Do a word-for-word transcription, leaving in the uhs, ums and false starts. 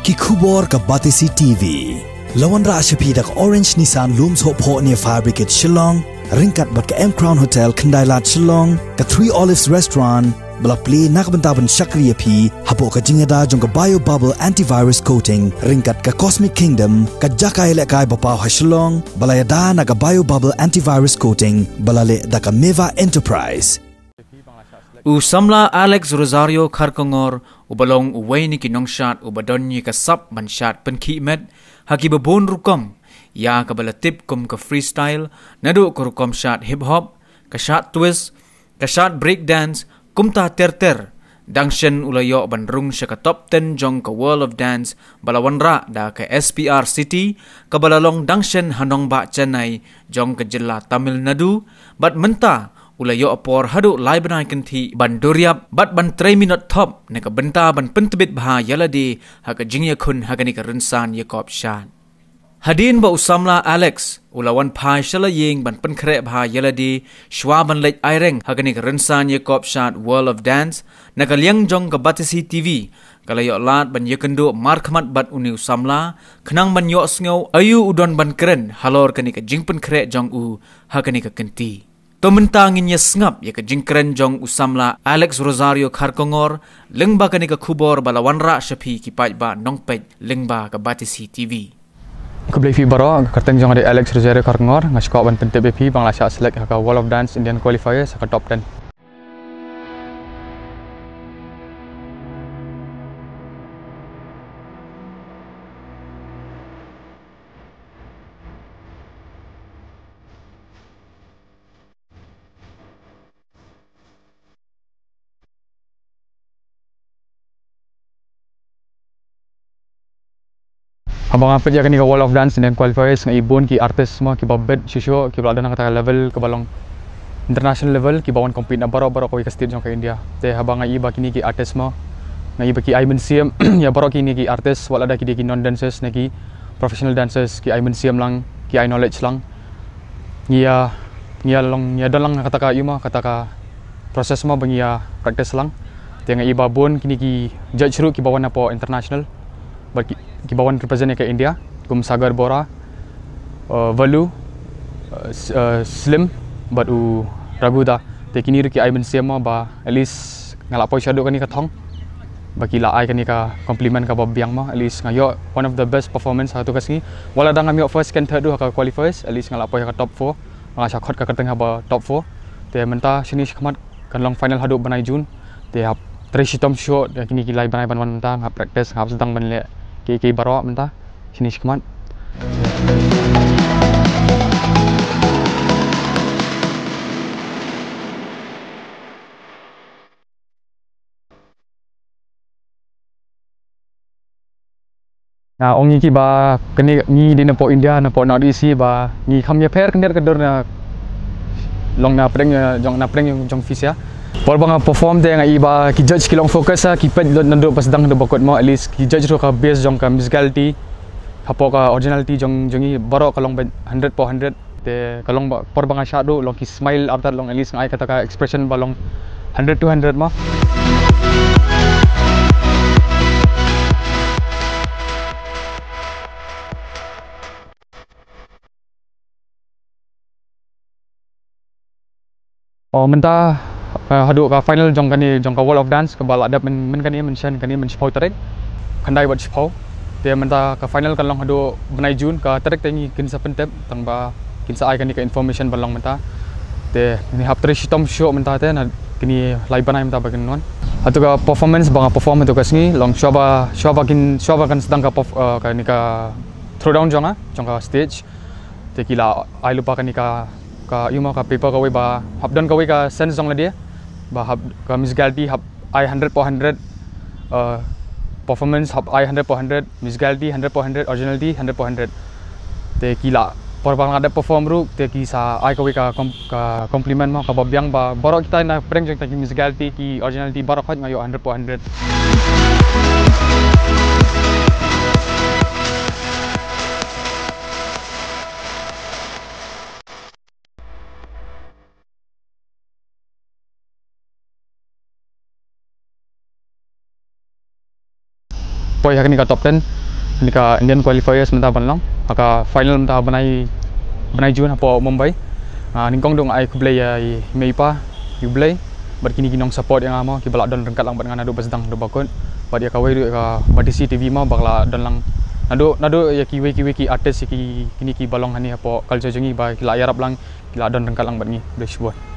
Ki khubor ka Batesi T V. La wanrah sha phi da ka Orange Nissan Lum Sohphoh near Fire Brigade Shillong, ryngkat bad ka M Crown Hotel Khyndailad Shillong, ka Three Olives Restaurant, ba la plie na ka bynta ban shakri ïa phi hapoh ka jingïada jong ka Bio Bubble Antivirus Coating, ryngkat ka Cosmic Kingdom, ka jaka ïalehkai ba paw ha Shillong, ba la ïada na ka Bio Bubble Antivirus Coating, ba la leh da ka Meva Enterprise. U samla Alex Rosario Kharkongor, uba long uwei na ki nongshad uba don ïa ka sap ban shad pynkhih met ha kiba bun rukom, ïa kaba la tip kum ka freestyle, naduh ka rukom shad hip hop, ka shad twist, ka shad break dance, kumta ter ter. Dang shen u la ïoh ban rung sha ka top ten jong ka World of Dance ba la wanrah da ka S P R City, kaba la long dang shen ha nongbah Chennai jong ka jylla Tamil Nadu, bad mynta u la ïoh por haduh lai bnai kynthih ban duriap bad ban trei minot thop na ka bynta ban pyntbit bha ïa lade ha ka jingïakhun ha kane ka rynsan ïakop shad. Hadien ba u samla Alex u la wan phai sha la ïing ban pynkhreh bha ïa lade shwa ban leit aireng ha kane ka rynsan ïakop shad World of Dance, na ka liang jong ka Batesi T V ka la ïoh lad ban ïakynduh markhmat bad une u samla, khnang ban ïohsngew aïu u don ban kren halor kane ka jingpynkhreh jong u ha kane ka kynti. To mynta ngin ïa sngap ïa ka jingkren jong u samla Alex Rosario Kharkongor, lyngba kane ka khubor ba la wanrah sha phi ki paidbah nongpeit lyngba ka Batesi T V. Khublei phi baroh, ka kyrteng jong nga dei Alex Rosario Kharkongor, nga sngewkwah ban pyntip ïa phi ba nga la shah select ha ka World of Dance Indian Qualifiers ha ka top ten. Haba nga peit ïa kane ka World of Dance Indian Qualifiers, nga i bun ki artist mo kiba bit shuh shuh, kiba la don ha kata ka level kaba long international level, kiba wan compete na baroh baroh kawei ka state jong ka India. Te haba nga i ba kine ki artist mo, nga i ba ki ai mynsiem ïa baroh kine ki artist, wat lada ki dei ki non dancers ne ki professional dancers, ki ai mynsiem lang, ki ai knowledge lang. Ngi ïa, ngi ïa long, ngi ïa don lang kata ka, ïa mo, kata ka process mo ba ngi ïa practice lang. Te nga i ba bun kine ki judge ruh kiba wan napoh international, bad ki, kiba wan represent ïa ka India, kum Sagar Bora, uh, Valu, uh, S-, uh, Slim, bad u Raguda. Te kine ruh ki ai mynsiem mo ba at least nga la poi shaduh kane ka thong ba ki la ai kane ka compliment kaba biang mo, at least nga ïoh one of the best performance ha tu ka sngi. Wat lada ngam ïoh first, second, third ruh ha ka qualifiers, at least nga la poi ha ka top four. Nga la shah khot ka kyrteng haba top four. Te mynta shane shakhmat kan long final haduh bnai June. Te hap trei shitom shuh, te kine ki lai bnai ban wan mynta nga hap practice, nga hap sdang ban leh kiei kiei baroh mynta shane shakhmat. Nga ong ïa ki ba kane ngi dei napoh India, napoh North East ba ngi kham ïapher khyndiat ka dur na long na pdeng, eh, jong, na pdeng jong, jong phi sha. Por ba nga perform te nga i ba ki judge ki long focus ha, ki peit naduh ba sdang haduh ba kut mo, at least ki judge ruh ka base jong ka musicality hapoh ka originality jong, jong ngi baroh ka long ba hundred upon hundred. Te ka long ba, por ba nga shah duh, long ki smile, after long at least nga ai kata ka expression ba long hundred to hundred mo. Oh, mynta, eh, haduh ka final jong kane, jong ka World of Dance, kaba la dep myn, myn kane, myn shen kane, myn shiphew tarik. Khyndai bad shiphew. Te mynta ka final kan long haduh bnai June, ka tarik te ngi kin sa pyntip, tang ba kin sa ai kane ka information ban long mynta. Te ngi hap trei shitom shuh mynta te, na kine lai bnai mynta ba kin wan. Hato ka performance ba nga perform hato ka sngi, long shuwa ba, shuwa ba kin, shuwa ba kan sdang ka perf-, eh, kane ka throwdown jong nga, jong ka stage. Te ki la ai lypa kane ka, ka, ïa mo, ka paper kawei ba hap don kawei ka sense jong lade ba hap ka musicality hap ai hundred upon hundred, uh, performance hap ai hundred upon hundred, musicality hundred upon hundred, originality hundred upon hundred. Te ki la, por ba nga dep perform ruh, te ki sa ai kawei ka com-, ka compliment mo, kaba biang ba baroh kita na pdeng jong kita ki musicality, ki originality baroh khoit nga ïoh hundred upon hundred. Poi ha kane ka top ten, kane ka Indian qualifiers mynta ban long ha ka final mynta ha bnai, bnai June hapoh Mumbai. Ah, nyngkong dong ai khublei ïa i mei i pa, ïa U Blei bad kine ki nong support ïa nga mo, kiba la don ryngkat lang bad nga naduh ba sdang haduh ba kut. Bad ïa kawei ruh ïa ka Batesi TV mo ba la don lang naduh, naduh ïa kiwei kiwei ki artist, ïa ki, kine kiba long hangne hapoh culture jong ngi ba ki la ïarap lang, ki la don ryngkat lang bad ngi. Khublei shibun.